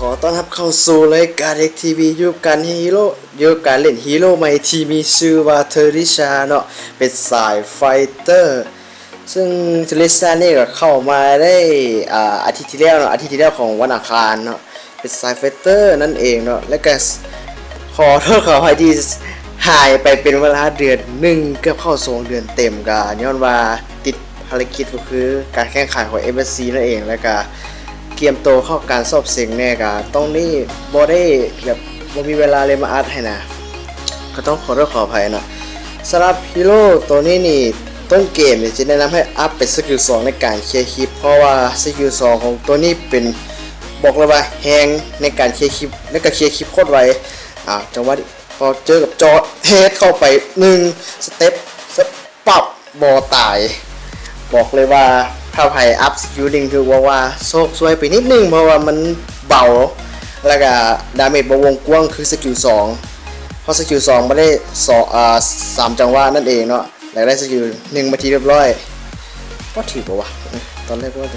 ຂໍຕ້ອນຮັບເຂົ້າສູ່ລາຍການ ເອັກທີວີ ຢູ່ກັບການເຮັດຮີໂຣ ຢູ່ກັບການຫຼິ້ນຮີໂຣໃໝ່ທີ່ມີຊື່ວ່າ ເທີຣິຊາ ເນາະ ເປັນສາຍໄຟເຕີ. ຊຶ່ງ ເທີຣິຊາ ນີ້ກໍເຂົ້າມາໄດ້ ອາ ອາທິດທີ່ແລ້ວເນາະ ອາທິດທີ່ແລ້ວຂອງວັນອັງຄານເນາະ ເປັນສາຍໄຟເຕີນັ້ນເອງເນາະ. ແລ້ວກໍຂໍໂທດຂໍອະໄພທີ່ຫາຍໄປເປັນເວລາເດືອນໜຶ່ງ ເກືອບເຂົ້າສອງເດືອນເຕັມ ກໍຍ້ອນວ່າຕິດ ພາລະກິດກໍຄືການແຂ່ງຂັນຂອງ ເອັມເອັສຊີ ນັ້ນເອງ ແລ້ວກະກຽມໂຕເຂົ້າການສອບເສັງແດ່ ກະຕ້ອງນີ້ບໍ່ໄດ້ແບບບໍ່ມີເວລາເລີຍມາອັດຫັ້ນນະ ກໍຕ້ອງຂໍໂທດຂໍອະໄພເນາະ. ສຳລັບຮີໂຣໂຕນີ້ນີ້ ຕົ້ນເກມນີ້ຈະແນະນຳໃຫ້ອັບເປັນສະກິວສອງໃນການເຄຍຄລິບ ເພາະວ່າສະກິວສອງຂອງໂຕນີ້ເປັນ ບອກເລີຍວ່າແຮງໃນການເຄຍຄລິບ ແລ້ວກະເຄຍຄລິບໂຄດໄວ. ອາ ຈັງຫວະ ພໍເຈີກັບຈໍເຮດເຂົ້າໄປໜຶ່ງສະເຕັບ ສະປັບ ບໍ່ຕາຍ. ບອກເລີຍວ່າຖ້າໃຜອັບສະກິວໜຶ່ງ ຖືວ່າ ວ່າໂຊກຊ່ວຍໄປນິດໜຶ່ງ ເພາະວ່າມັນເບົາ ແລ້ວກະດາເມດບໍ່ວົງກວ້າງຄືສະກິວສອງ ເພາະສະກິວສອງມັນໄດ້ສອງ ອາ ສາມຈັງຫວະນັ້ນເອງເນາະ. ແລ້ວໄດ້ສະກິວໜຶ່ງມາທີ່ຮຽບຮ້ອຍ ບໍ່ຖືກບໍ່ວະ ເອີ ຕອນແລກວ່າ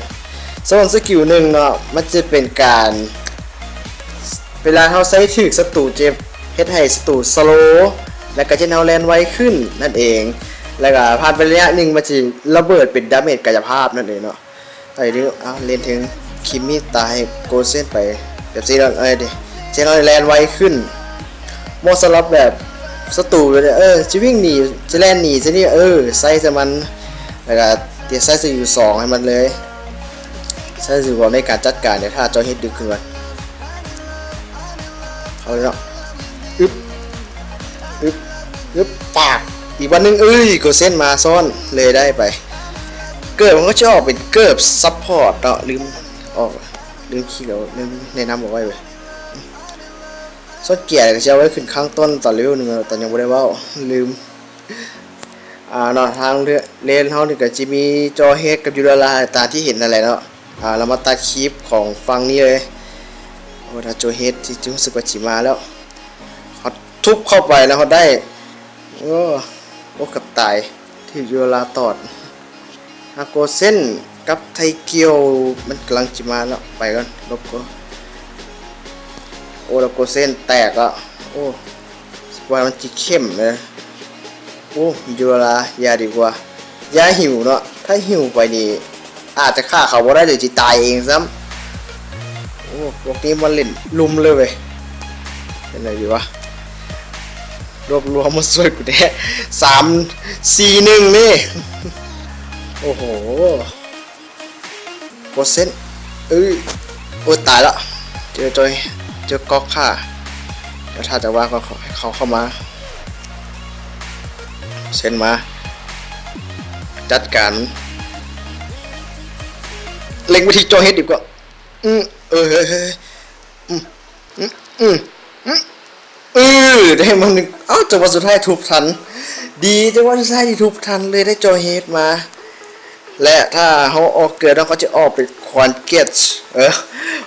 ສ່ວນສະກິວໜຶ່ງເນາະ ມັນຈະເປັນການ ເວລາເຮົາໃຊ້ຖືກ ສັດຕູຈະເຮັດໃຫ້ສັດຕູສະໂລ ແລ້ວກໍເຮັດໃຫ້ເຮົາແລ່ນໄວຂຶ້ນນັ້ນເອງ ແລ້ວກໍຜ່ານໄປໄລຍະໜຶ່ງ ມັນຈະລະເບີດເປັນດາເມດກາຍະພາບນັ້ນເອງເນາະ. ໄປເດີ ເອົາ ເລນເທິງຄິມມີຕາຍ ໂກເຊັນໄປແບບຊີ້ເນາະ ເອີ ເດ ເຮັດໃຫ້ເຮົາແລ່ນໄວຂຶ້ນ ເໝາະສຳລັບແບບສັດຕູ ເອີ ຈະວິ່ງໜີ ຈະແລ່ນໜີ ຈະນີ້ ເອີ ໃສ່ໃສ່ມັນ ແລ້ວກໍຕຽມໃສ່ສະກິວສອງໃຫ້ມັນເລີຍ ໃຊ້ສະກິວສອງໃນການຈັດການ. ດຽວຖ້າເຈົ້າເຮັດດຶກຂຶ້ນມາ ເອົາເລີຍເນາະ ອຶບ ອຶບ ອຶບ ປາດ ອີກບາດໜຶ່ງ ເອີຍ ໂກເຊັນມາຊ້ອນເລີຍ ໄດ້ໄປ. ເກີບມັນກໍຈະອອກເປັນເກີບຊັບພອດເນາະ ລືມອອກ ລືມຄິດເອົາ ລືມແນະນຳເອົາໄວ້ເວີຍ. ຊ້ອນເກຍກໍຊິເອົາໄວ້ຂຶ້ນຂ້າງຕົ້ນຕອນເລເວວໜຶ່ງ ຕອນຍັງບໍ່ໄດ້ເວົ້າ ລືມ. ອາ ເນາະ ທາງເລນເຮົານີ້ກໍຈະມີຈໍເຮດກັບຢູໂດລາ ຕາມທີ່ເຫັນນັ້ນແຫຼະເນາະ. ອາ ເຮົາມາຕັດຄລິບຂອງຝັ່ງນີ້ເລີຍ. ໂອ້ ຖ້າຈໍເຮດທີ່ ທີ່ຮູ້ສຶກວ່າຊິມາແລ້ວ ເຮົາທຸບເຂົ້າໄປແລ້ວເຮົາໄດ້ ໂອ້ ໂອ້ ເກືອບຕາຍ ຖືກຢູໂດລາຕອດ. ອາ ໂກເຊັນກັບໄທກຽວ ມັນກຳລັງຊິມາແລ້ວ ໄປກ່ອນ ຫຼົບກ່ອນ. ໂອ້ ແລ້ວໂກເຊັນແຕກລະ ໂອ້ ວ່າມັນຊິເຂັ້ມເລີຍ. ໂອ້ ຢູ່ລະ ຢ່າດີກວ່າ ຢ່າຫິວເນາະ ຖ້າຫິວໄປນີ້ ອາດຈະຂ້າເຂົາບໍ່ໄດ້ ຫຼືຊິຕາຍເອງຊ້ຳ. ໂອ້ ພວກນີ້ມາຫຼິ້ນລຸມເລີຍເວີຍ ເປັນໄດຢູ່ວະ ລວບລວມມາຊ່ວຍກູແດ່ ສາມ ສີ່ ໜຶ່ງ ນີ້ ໂອ້ໂຫ. ໂກເຊັນ ເອີຍ ໂອ້ຍ ຕາຍລະ ເຈີຈອຍ ເຈີກອກຂ້າ ແລ້ວຖ້າຈະວ່າເຂົາ ເຂົາເຂົ້າມາ ເຊັນມາ ຈັດການ ເລັງໄປທີ່ຈໍເຮດດີກວ່າ ອື ເອີຍ ເຮີ້ຍ ເຮີ້ຍ ເຮີ້ຍ ອື ອື ອື ໄດ້ມາໜຶ່ງ ເອົ້າ ຈັງຫວະສຸດທ້າຍທຸບທັນ ດີ ຈັງຫວະສຸດທ້າຍທີ່ທຸບທັນເລີຍ ໄດ້ຈໍເຮດມາ ແລະ ຖ້າເຮົາອອກເກືອເນາະ ເຂົາຈະອອກເປັນຂວານກຽດ ເອີ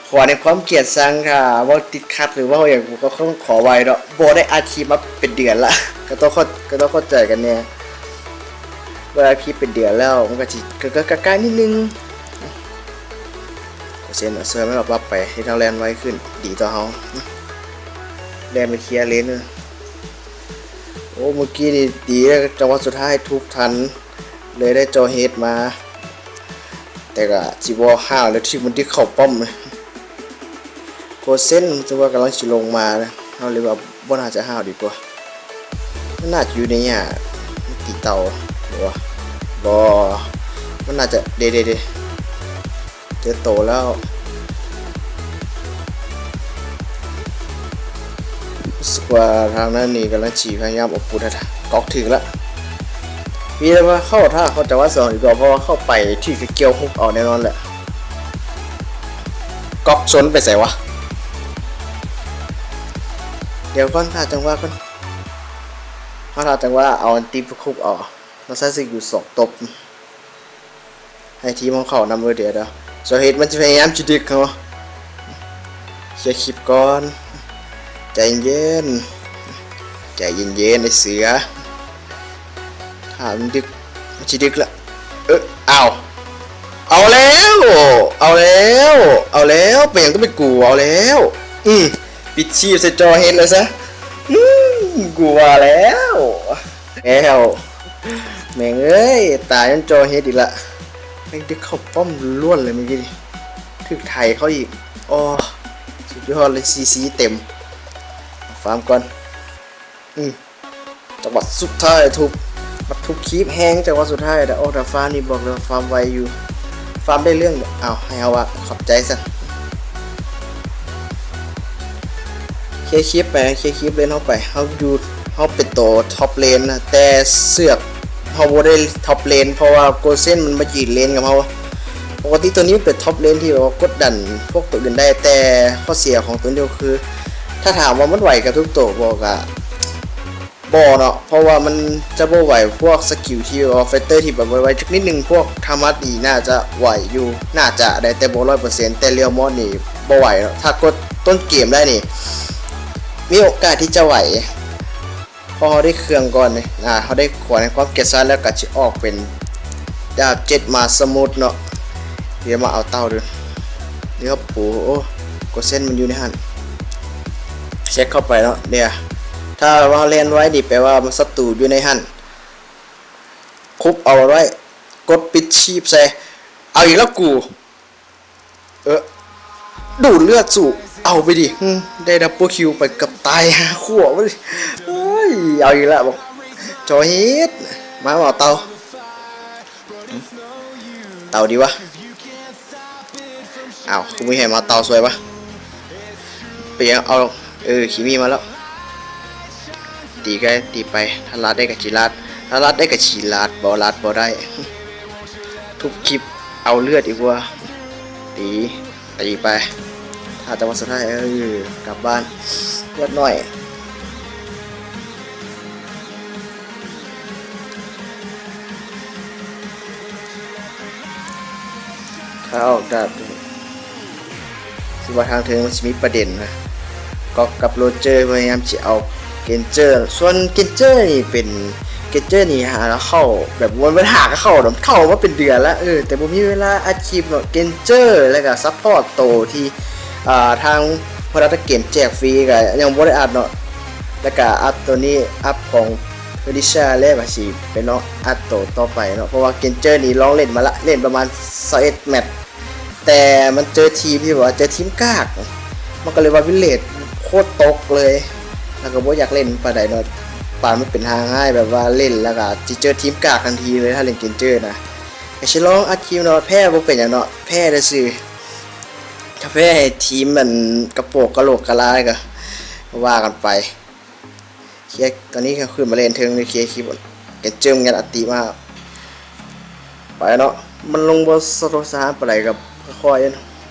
ຂວານແຫ່ງຄວາມກຽດຊັງ ຖ້າເວົ້າຕິດຂັດ ຫຼືເວົ້າຫຍັງ ກໍຕ້ອງຂໍອະໄພເນາະ ບໍ່ໄດ້ອັດຄລິບມາເປັນເດືອນລະ ກໍຕ້ອງເຂົ້າ ກໍຕ້ອງເຂົ້າໃຈກັນແດ່ ບໍ່ໄດ້ອັດຄລິບເປັນເດືອນແລ້ວ ມັນກໍຊິ ກໍ ກໍ ກໍກາຍນິດໜຶ່ງ. ເປີເຊັນເນາະ ເຊີນມັນກໍປັບໄປເຮັດເຮົາແລ່ນໄວຂຶ້ນ ດີຕໍ່ເຮົາ ແລ່ນໄປເຄຍເລນ. ໂອ້ ມື້ກີ້ນີ້ດີເດ້ ຈັງຫວະສຸດທ້າຍທຸບທັນ ເລີຍໄດ້ຈໍເຮດມາ ແຕ່ກໍຊິບໍ່ຫ້າວແລ້ວ ຖືກມັນດຶກເຂົ້າປ້ອມ. ໂກເຊັນ ຖືວ່າກຳລັງຊິລົງມາ ເຮົາເລີຍວ່າບໍ່ໜ້າຈະຫ້າວດີກວ່າ. ມັນໜ້າຈະຢູ່ໃນຫຍ້າ ມັນຕີເຕົ່າບໍ່ວະ? ບໍ່ ມັນໜ້າຈະ ເດ ເດ ເດ ເຈີໂຕແລ້ວ. ຮູ້ສຶກວ່າທາງນັ້ນນີ້ກຳລັງຊິພະຍາຍາມເອົາປຸດ ກອກຖືກລະ. ມີແຕ່ວ່າເຂົ້າຖ້າເຂົ້າຈັງຫວະສອງດີກວ່າ ເພາະວ່າເຂົ້າໄປຖືກກະກ່ຽວຮຸກເອົາແນ່ນອນແຫຼະ. ກອກຊົນໄປໃສວະ? ດຽວກ່ອນ ຖ້າຈັງຫວະກ່ອນ ເຮົາຖ້າຈັງຫວະເອົາອັນຕີໄປຄຸບເອົາ ເຮົາໃຊ້ສະກິວສອງຕົບ ໃຫ້ທີມຂອງເຂົານຳເລີຍ. ດຽວ ດຽວ ເຈົ້າເຮັດມັນຊິພະຍາຍາມຊິດຶກເຮົາ ເຄຍຄລິບກ່ອນ ໃຈເຢັນ ໃຈເຢັນໆ ໄອ້ເສືອ. ຖ້າມັນດຶກ ມັນຊິດຶກລະ ເອີ ອ້າວ ເອົາແລ້ວ ເອົາແລ້ວ ເອົາແລ້ວ ເປັນຫຍັງຕ້ອງເປັນກູ ເອົາແລ້ວ ອືມ ປິດຊີບໃສ່ຈໍເຮັດເລີຍຊະ ອືມ ກູວ່າແລ້ວ ແລ້ວ ແມ່ງເອີຍ ຕາຍຍ້ອນຈໍເຮັດອີກລະ ແມ່ງໄດ້ເຂົ້າປ້ອມລ້ວນເລີຍມື້ກີ້ນີ້ ຖືກໄຖເຂົ້າອີກ ອໍ ສຸດຍອດເລີຍ ຊີຊີເຕັມ ຟາມກ່ອນ ອືມ ຈັງຫວະສຸດທ້າຍທຸບ ມັນທຸບຄີບແຮງ ຈັງຫວະສຸດທ້າຍ ໂອ້ ແຕ່ຟາມນີ້ບອກເລີຍວ່າຟາມໄວຢູ່ ຟາມໄດ້ເລື່ອງ ອ້າວ ໃຫ້ເຮົາວ່າຂອບໃຈຊັ້ນ ເຄຍຄລິບໄປ ເຄຍຄລິບເລນເຮົາໄປ ເຮົາຢູ່ ເຮົາເປັນໂຕທັອບເລນນະ ແຕ່ເຊືອກເຮົາບໍ່ໄດ້ທັອບເລນ ເພາະວ່າໂກເຊນມັນມາຢືນເລນກັບເຮົາ ປົກກະຕິໂຕນີ້ມັນເປັນທັອບເລນທີ່ແບບວ່າກົດດັນພວກໂຕອື່ນໄດ້ ແຕ່ຂໍ້ເສຍຂອງໂຕນີ້ກໍຄື ຖ້າຖາມວ່າມັນໄຫວກັບທຸກໂຕບໍ່ ກະ ບໍ່ເນາະ ເພາະວ່າມັນຈະບໍ່ໄຫວພວກສະກິວທີ່ແບບວ່າໄຟເຕີທີ່ແບບໄວໆຈັກນິດໜຶ່ງ ພວກທາມາດນີ້ໜ້າຈະໄຫວຢູ່ ໜ້າຈະໄດ້ ແຕ່ບໍ່ຮ້ອຍເປີເຊັນ ແຕ່ເລວມອດນີ້ບໍ່ໄຫວເນາະ ຖ້າກົດຕົ້ນເກມໄດ້ນີ້ ມີໂອກາດທີ່ຈະໄຫວ ເພາະເຮົາໄດ້ເຄື່ອງກ່ອນນີ້ ອາ ເຮົາໄດ້ຂວານແຫ່ງຄວາມກຽດສັດ ແລ້ວກໍຊິອອກເປັນ ດາບເຈັດມາສະໝຸດເນາະ ດຽວມາເອົາເຕົ່າເດີ ດຽວປູ ໂອ້ ໂກເຊັນມັນຢູ່ໃນຫັ້ນ ເຊັກເຂົ້າໄປເນາະ ເດ ຖ້າວ່າເຮົາແລ່ນໄວນີ້ ແປວ່າສັດຕູຢູ່ໃນຫັ້ນ ຄຸບເອົາໄວ້ ກົດປິດຊີບໃສ່ ເອົາອີກແລ້ວກູ ເອີ ດູດເລືອດສູ ເອົາໄປດິ ໄດ້ດັບເບິນຄິວໄປ ເກືອບຕາຍຫາຂວບເລີຍ ເອີຍ ເອົາອີກແລ້ວ ຈອເຮັດ ມາເອົາເຕົ່າ ເຕົ່າດີວະ ອ້າວ ຄືບໍ່ໃຫ້ມາເຕົ່າຊ່ວຍວະ ໄປເອົາ ເອີ ຄີມີມາແລ້ວ ຕີໄກ ຕີໄປ ຖ້າລາດໄດ້ກໍຊິລາດ ຖ້າລາດໄດ້ກໍຊິລາດ ບໍ່ລາດບໍ່ໄດ້ ທຸບຄລິບ ເອົາເລືອດດີກວ່າ ຕີ ຕີໄປ ຖ້າແຕ່ວ່າສຸດທ້າຍ ເອີ ກັບບ້ານ ເລືອດໜ້ອຍ ຖ້າອອກດາບ ຄືວ່າທາງເທິງມັນຊິມີປະເດັນນະ ກອກກັບໂຣເຈີພະຍາຍາມຊິເອົາເກນເຈີ ສ່ວນເກນເຈີນີ້ເປັນ ເກນເຈີນີ້ຫາເຂົ້າ ແບບວ່າມັນຫາກໍເຂົ້າດອກ ເຂົ້າມາເປັນເດືອນລະ ເອີ ແຕ່ບໍ່ມີເວລາອັດຄລິບເນາະ ເກນເຈີ ແລ້ວກໍຊັບພອດໂຕທີ່ ອ່າ ທາງພະລັດຕະເກມແຈກຟຣີກໍຍັງບໍ່ໄດ້ອັດເນາະ ແລ້ວກໍອັດໂຕນີ້ ອັບຂອງເຟລິຊາ ແລ້ວກໍຊິໄປເນາະ ອັດໂຕຕໍ່ໄປເນາະ ເພາະວ່າເກນເຈີນີ້ລອງເລ່ນມາລະ ເລ່ນປະມານຊາວເອັດແມັດ ແຕ່ມັນເຈີທີມທີ່ແບບວ່າເຈີທີມກາກ ມັນກໍເລີຍວ່າວິນເຣດໂຄດຕົກເລີຍ ແລ້ວກໍບໍ່ຢາກເລ່ນປານໃດເນາະ ປານມັນເປັນທາງຮ້າຍ ແບບວ່າເລ່ນແລ້ວກໍຊິເຈີທີມກາກທັນທີເລີຍ ຖ້າເລ່ນເກນເຈີນະ ກໍຊິລອງອັດຄລິບເນາະ ແພ້ບໍ່ເປັນຫຍັງເນາະ ແພ້ຊື່ໆ ຖ້າແພ້ໃຫ້ທີມມັນກະໂປກກະໂຫຼກກະລາກໍວ່າກັນໄປ ເຄຍ ຕອນນີ້ກໍຂຶ້ນມາເລນເທິງເລີຍ ເຄຍຄລິບ ເກັນເຈີມຍັດອັດຕິມາ ໄປເນາະ ມັນລົງບໍ່ສະທົກສະຫານປານໃດ ກໍຄ່ອຍ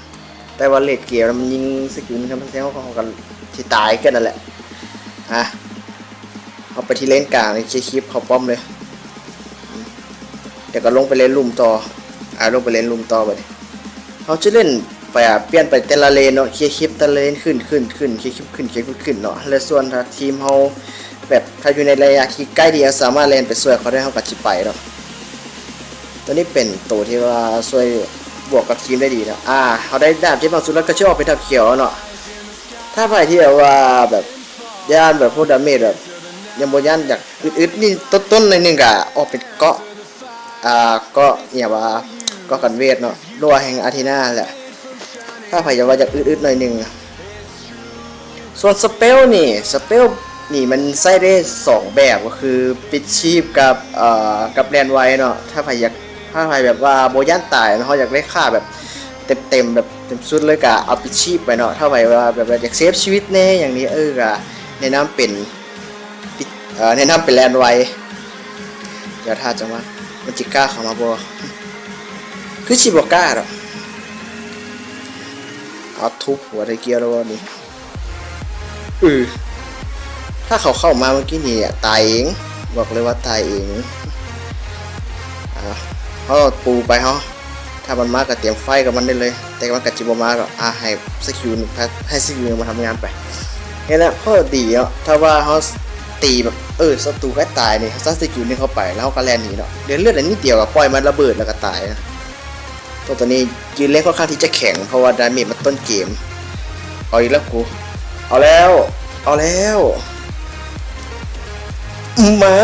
ໆ ແຕ່ວ່າເລດເກມແລ້ວມັນຍິງສະກິວໜຶ່ງ ມັນແທງເຮົາ ເຮົາກໍຊິຕາຍຄືກັນນັ້ນແຫຼະ ອາ ເຮົາໄປທີ່ເລນກາງເລີຍ ເຄຍຄລິບເຂົ້າປ້ອມເລີຍ ດຽວກໍລົງໄປເລນລຸ່ມຕໍ່ ອາ ລົງໄປເລນລຸ່ມຕໍ່ບັດນີ້ ເຮົາຈະເລນໄປ ອາ ປ່ຽນໄປແຕ່ລະເລນເນາະ ເຄຍຄລິບແຕ່ລະເລນ ຂຶ້ນ ຂຶ້ນ ຂຶ້ນ ເຄຍຄລິບຂຶ້ນ ເຄຍຄລິບຂຶ້ນເນາະ ແລະ ສ່ວນຖ້າທີມເຮົາແບບ ຖ້າຢູ່ໃນໄລຍະທີ່ໃກ້ທີ່ຈະສາມາດແລ່ນໄປຊ່ວຍເຂົາໄດ້ ເຮົາກໍຊິໄປເນາະ ໂຕນີ້ເປັນໂຕທີ່ວ່າຊ່ວຍບວກກັບທີມໄດ້ດີເນາະ ອາ ເຮົາໄດ້ດາບເຈັດບັງສຸດ ແລ້ວກໍຊິອອກເປັນດາບຂຽວເນາະ ຖ້າໃຜທີ່ແບບວ່າແບບຢ້ານແບບພວກດາເມດແບບ ຍັງບໍ່ຢ້ານ ຢາກອຶດໆ ນີ້ຕົ້ນໆ ໜ້ອຍໜຶ່ງກໍອອກເປັນເກາະ ອ່າ ເກາະອີ່ຫຍັງວ່າ ເກາະກັນເວດເນາະ ລົວແຫ່ງອາເທນາແຫຼະ ຖ້າໃຜຢາກວ່າຢາກອຶດໆ ໜ້ອຍໜຶ່ງ ສ່ວນສະເປວນີ້ ສະເປວນີ້ມັນໃຊ້ໄດ້ສອງແບບ ກໍຄືປິດຊີບກັບ ເອີ ກັບແລ່ນໄວເນາະ ຖ້າໃຜຢາກ ຖ້າໃຜແບບວ່າບໍ່ຢ້ານຕາຍເນາະ ເຮົາຢາກໄດ້ຄ່າແບບເຕັມໆ ແບບເຕັມສຸດເລີຍ ກະເອົາປິດຊີບໄປເນາະ ຖ້າໃຜວ່າແບບວ່າຢາກເຊຟຊີວິດແດ່ຫຍັງນີ້ ເອີ ກະແນະນຳເປັນ ປິດ ເອີ ແນະນຳເປັນແລ່ນໄວ ດຽວຖ້າຈັງວ່າ ມັນຊິກ້າເຂົ້າມາບໍ່ ຄືຊິບໍ່ກ້າດອກ ເອົາທຸບຫົວໄທເກຍແລ້ວບໍ່ນີ້ ອື ຖ້າເຂົາເຂົ້າມາເມື່ອກີ້ນີ້ຕາຍເອງ ບອກເລີຍວ່າຕາຍເອງ ອາ ເຮົາປູໄປເຮົາ ຖ້າມັນມາກໍຕຽມໄຟກັບມັນໄດ້ເລີຍ ແຕ່ມັນກໍຊິບໍ່ມາດອກ ອາ ໃຫ້ສະກິວໜຶ່ງ ໃຫ້ສະກິວໜຶ່ງມາທຳງານໄປ ເຫັນແລ້ວພໍດີເນາະ ຖ້າວ່າເຮົາຕີແບບ ເອີ ສັດຕູໃກ້ຕາຍນີ້ ເຮົາໃຊ້ສະກິວໜຶ່ງເຂົ້າໄປ ແລ້ວເຮົາກໍແລ່ນໜີເນາະ ເຫຼືອເລືອດໜ້ອຍນິດດຽວກໍປ່ອຍມັນລະເບີດແລ້ວກໍຕາຍນະ ໂອ້ ຕອນນີ້ຢືນແລ້ງຂ້ອນຂ້າງທີ່ຈະແຂງ ເພາະວ່າດາເມດມັນຕົ້ນເກມ. ເອົາອີກແລ້ວກູ ເອົາແລ້ວ ເອົາແລ້ວ ມາ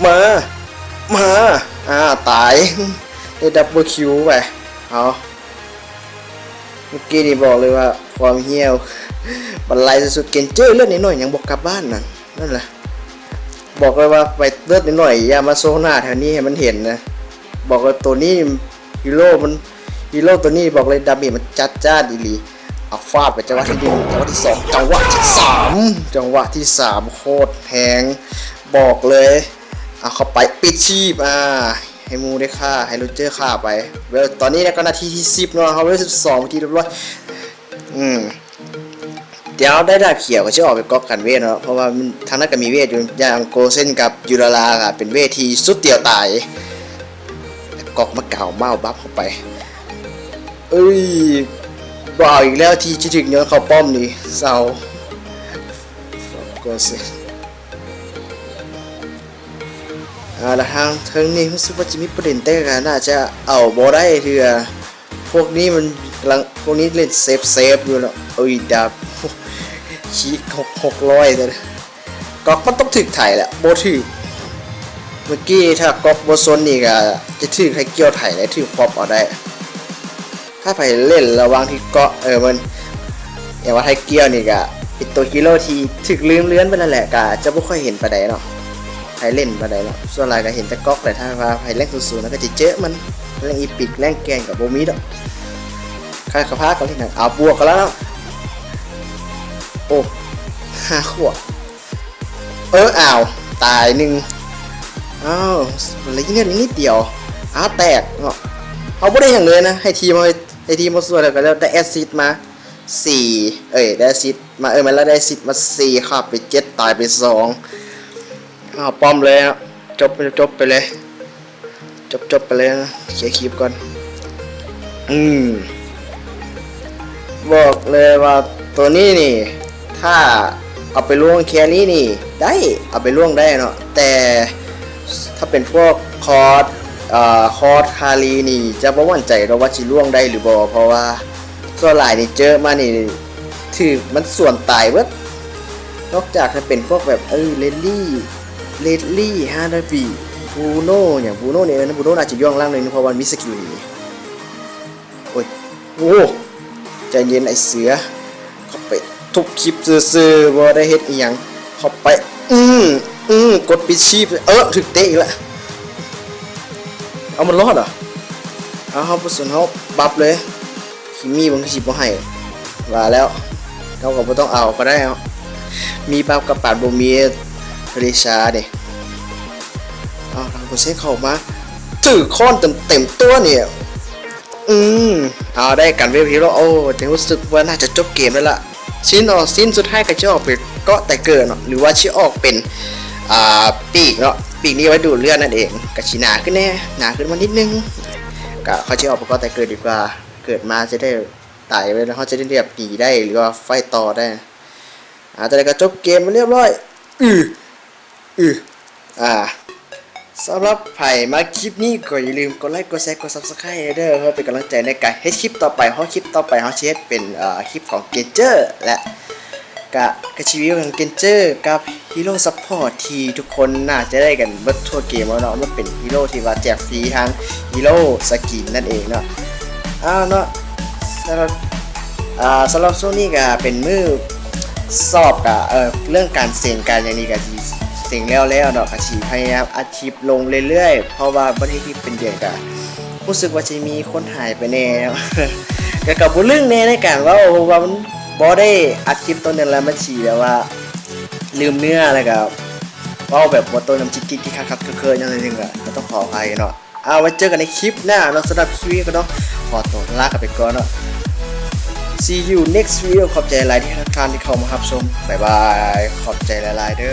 ມາ ມາ ອ່າ ຕາຍ ໄດ້ດັບເບິນຄິວໄປ. ເອົາ ເມື່ອກີ້ນີ້ບອກເລີຍວ່າຄວາມຫ້ຽວບັນໄລສຸດໆ. ເກນເຈີເລືອດໜ້ອຍໆ ຍັງບໍ່ກັບບ້ານນະ ນັ້ນລະ ບອກເລີຍວ່າໄປເລືອດໜ້ອຍໆ ຢ່າມາໂຊໜ້າແຖວນີ້ໃຫ້ມັນເຫັນນະ. ບອກເລີຍໂຕນີ້ ຮີໂຣມັນ ຮີໂຣໂຕນີ້ບອກເລີຍດາເມດມັນຈັດຈ້ານອີ່ຫຼີ. ເອົາ ຟາດໄປຈັງຫວະທີໜຶ່ງ ຈັງຫວະທີສອງ ຈັງຫວະທີສາມ ຈັງຫວະທີສາມ ໂຄດແຮງ ບອກເລີຍ. ເອົາເຂົ້າໄປ ປິດຊີບ ອ່າ ໃຫ້ໝູ່ໄດ້ຂ້າ ໃຫ້ໂຣເຈີຂ້າໄປ. ເວລ ຕອນນີ້ນະກໍນາທີທີສິບເນາະ ເຮົາເວລສິບສອງເປັນທີ່ຮຽບຮ້ອຍ. ອືມ ດຽວໄດ້ດາບຂຽວກໍຊິອອກໄປກັອກກັນເວດເນາະ ເພາະວ່າມັນ ທາງນັ້ນກໍມີເວດຢູ່ ຢ່າງໂກເຊັນກັບຢູລາລາກໍເປັນເວດທີ່ສຸດດຽວຕາຍ. ກັອກມາກາວເມົ້າບັບເຂົ້າໄປ. ເອີຍ ບໍ່ເອົາອີກແລ້ວ ທີ່ຈະຖືກໂຍນເຂົ້າປ້ອມນີ້ ເຊົາ. ໂກເຊັນ ອ່າ ແລະທາງເທິງນີ້ຮູ້ສຶກວ່າຈະມີປະເດັນ ແຕ່ກໍໜ້າຈະເອົາບໍ່ໄດ້ເທື່ອ. ພວກນີ້ມັນກຳລັງ ພວກນີ້ເລ່ນເຊຟໆຢູ່ເນາະ. ໂອ້ຍ ດາບຂີ້ຫົກ ຫົກຮ້ອຍ ແຕ່ກັອກມັນຕ້ອງຖືກໄຖແຫຼະ ບໍ່ຖືກ. ເມື່ອກີ້ຖ້າກັອກບໍ່ຊົນນີ້ກໍຈະຖືກໄທກຽວໄຖ ແລະຖືກຄວັບເອົາໄດ້. ຖ້າໃຜເລ່ນລະຫວ່າງທີ່ເກາະ ເອີ ມັນ ແຕ່ວ່າໄທກຽວນີ້ກະເປັນໂຕຮີໂຣທີ່ຖືກລືມເລືອນໄປນັ້ນແຫຼະ ກະຈະບໍ່ຄ່ອຍເຫັນປານໃດເນາະ ໃຜເລ່ນປານໃດເນາະ. ສ່ວນຫຼາຍກະເຫັນແຕ່ກັອກແຫຼະ ຖ້າວ່າໃຜແລງສູງໆນະກະຊິເຈີມັນ ແລງອີປິກ ແລງແກງກະບໍ່ມີດອກ. ຂ້າກະພາກັນເລີຍນະ ເອົາ ບວກກັນແລ້ວເນາະ. ໂອ້ ຫ້າຂວບ ເອີ ອ້າວ ຕາຍໜຶ່ງ. ອ້າວ ເຫຼືອເລືອດອີກນິດດຽວ. ອ້າວ ແຕກເນາະ. ເຮົາບໍ່ໄດ້ຫຍັງເລີຍນະ ໃຫ້ທີມເຮົາ ໃຫ້ທີມເຮົາຊ່ວຍ ແລ້ວກໍໄດ້ແອັດຊິດມາສີ່ ເອີຍ ໄດ້ແອັດຊິດມາ ເອີ ແມ່ນແລ້ວ ໄດ້ແອັດຊິດມາສີ່ ຂ້າໄປເຈັດ ຕາຍໄປສອງ. ອ້າວ ປ້ອມເລີຍເນາະ ຈົບ ຈົບໄປເລີຍ. ຈົບໆໄປເລີຍນະ ເຄຍຄລິບກ່ອນ. ອືມ ບອກເລີຍວ່າໂຕນີ້ນີ້ ຖ້າເອົາໄປລ່ວງແຄຣີນີ້ນີ້ໄດ້ ເອົາໄປລ່ວງໄດ້ເນາະ ແຕ່ຖ້າເປັນພວກຄອດ ເອີ ຄອດຄາຣີນີ້ ຈະບໍ່ໝັ້ນໃຈດອກວ່າຊິລ່ວງໄດ້ຫຼືບໍ່ ເພາະວ່າສ່ວນຫຼາຍນີ້ເຈີມານີ້ ຖືກມັນສວນຕາຍເບິດ. ນອກຈາກຈະເປັນພວກແບບ ເອີ ເຣນລີ ເຣນລີ ຮາດາບີ ບຣູໂນ ຫຍັງ ບຣູໂນນີ້ ເອີ ບຣູໂນໜ້າຈະຢູ່ຂ້າງຫຼັງໜ້ອຍໜຶ່ງ ເພາະວ່າມັນມີສະກິວໜີ. ໂອ້ຍ ໂອ້ ໃຈເຢັນໄອ້ເສືອ ເຂົ້າໄປທຸບຄລິບຊື່ໆ ບໍ່ໄດ້ເຮັດອີ່ຫຍັງ. ເຂົ້າໄປ ອືມ ອືມ ກົດປິດຊີບ ເອີ ຖືກເຕະອີກລະ. ເອົາ ມັນລອດເຫາະ. ເອົາ ເຮົາບໍ່ສົນ ເຮົາບັບເລີຍ. ຄິມມີ້ມັນຄືຊິບໍ່ໃຫ້ ວ່າແລ້ວ ເຮົາກໍບໍ່ຕ້ອງເອົາກໍໄດ້ເນາະ ມີປາບກັບປານບໍ່ມີເທເລຊາເດ້. ເອົາ ທາງໂກເຊນເຂົ້າມາ ຖືກຄ້ອນເຕັມໆຕົວນີ້. ອືມ ເອົາ ໄດ້ກັນເວບຮີໂຣ. ໂອ້ ແຕ່ຮູ້ສຶກວ່າໜ້າຈະຈົບເກມແລ້ວລະ. ຊິນອອກ ຊິນສຸດທ້າຍກໍຈະອອກເປັນເກາະໄຕເກີເນາະ ຫຼືວ່າຊິອອກເປັນ ອ່າ ປີກເນາະ ປີກນີ້ໄວ້ດູດເລືອດນັ້ນເອງ ກໍຊິໜາຂຶ້ນແດ່ ໜາຂຶ້ນມານິດໜຶ່ງ. ກໍຂ້ອຍຊິອອກເປັນເກາະໄຕເກີດີກວ່າ. ເກີດມາຈະໄດ້ຕາຍໄວ ເຮົາຈະໄດ້ແບບໜີໄດ້ ຫຼືວ່າໄຟຕໍ່ໄດ້. ອ່າ ຕອນນີ້ກໍຈົບເກມໄປຮຽບຮ້ອຍ. ອື ອື ອ່າ ສຳລັບໃຜມັກຄລິບນີ້ກໍຢ່າລືມກົດໄລ ກົດແຊ ກົດ Subscribe ເດີ ເພື່ອເປັນກຳລັງໃຈໃນການເຮັດຄລິບຕໍ່ໄປ. ເພາະຄລິບຕໍ່ໄປເຮົາຊິເຮັດເປັນ ເອີ ຄລິບຂອງ Granger ແລະ ກະ ກະຊີວິວຂອງ Granger ກັບ Hero Support ທີ່ທຸກຄົນໜ້າຈະໄດ້ກັນເບິດທົ່ວເກມແລ້ວເນາະ. ມັນເປັນ Hero ທີ່ວ່າແຈກຟຣີທັງ Hero Skin ນັ້ນເອງເນາະ. ອ້າວເນາະ ສຳລັບ ອ່າ ສຳລັບຊ່ວງນີ້ກະເປັນມື້ສອບ ກະ ເອີ ເລື່ອງການເສັງການຫຍັງນີ້ກະຊິເສັງແລ້ວໆເນາະ. ກະຊິພະຍາຍາມອັດຄລິບລົງເລື້ອຍໆ ເພາະວ່າບໍ່ໄດ້ເຮັດຄລິບເປັນເດືອນ ກະຮູ້ສຶກວ່າຈະມີຄົນຫາຍໄປແດ່ ກະ ກະບໍ່ລຶ້ງແດ່ໃນການເວົ້າ ເພາະວ່າມັນບໍ່ໄດ້ອັດຄລິບຕໍ່ເນື່ອງ ແລ້ວມັນຊິແບບວ່າລືມເນື້ອ ແລ້ວກະເວົ້າແບບບໍ່ຕົງນຳຈິກໆ ທີ່ຄັກໆ ເຄີໆ ຫຍັງໜ້ອຍໜຶ່ງ ກະ ກະຕ້ອງຂໍອະໄພເນາະ. ເອົາ ໄວ້ເຈີກັນໃນຄລິບໜ້າເນາະ. ສຳລັບຄລິບນີ້ກໍເນາະ ຂໍຕົວລາກັນໄປກ່ອນເນາະ. See you next video. ຂອບໃຈຫຼາຍທີ່ທ່ານທີ່ເຂົ້າມາຮັບຊົມ. ບາຍບາຍ. ຂອບໃຈຫຼາຍໆເດີ.